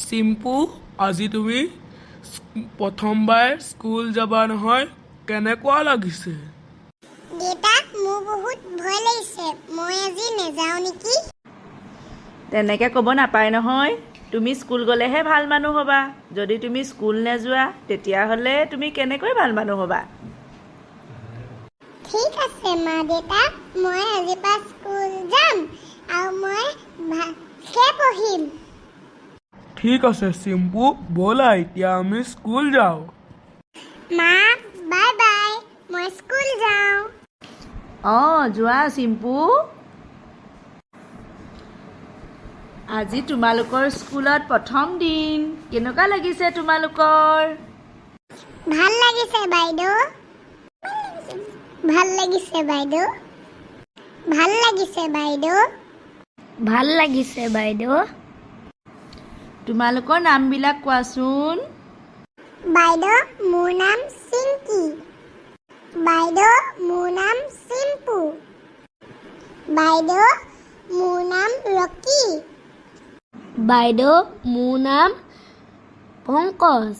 চিম্পু, আজি তুমি প্ৰথমবাৰ স্কুল যাবা নহয়, কেনেকুৱা লাগিছে? দেউতা, মোৰ বহুত ভয় লাগিছে, মই আজি নেযাওঁ নেকি? তেনেকৈ ক'ব নাপায় নহয়। তুমি স্কুল গ'লেহে ভাল মানুহ হ'বা। যদি তুমি স্কুল নেযোৱা, তেতিয়াহ'লে তুমি কেনেকৈ ভাল মানুহ হ'বা? ঠিক আছে মা দেউতা, মই আজিৰ পৰা স্কুল যাম আৰু মই ভালকৈ পঢ়িম। ঠিক আছে চিম্পু, ব'লা এতিয়া আমি স্কুল যাওঁ। মা বাই বাই, মই স্কুল যাওঁ। অঁ, যোৱা চিম্পু। আজি তোমালোকৰ স্কুলত প্ৰথম দিন, কেনেকুৱা লাগিছে তোমালোকৰ? ভাল লাগিছে বাইদেউ। ভাল লাগিছে বাইদেউ। ভাল লাগিছে বাইদেউ। ভাল লাগিছে বাইদেউ। তোমালোকৰ নামবিলাক কোৱাচোন। বাইদেউ, মোৰ নাম চিংকি। বাইদেউ, মোৰ নাম চিম্পু। বাইদেউ, মোৰ নাম ৰকি। বাইদেউ, মোৰ নাম পংকজ।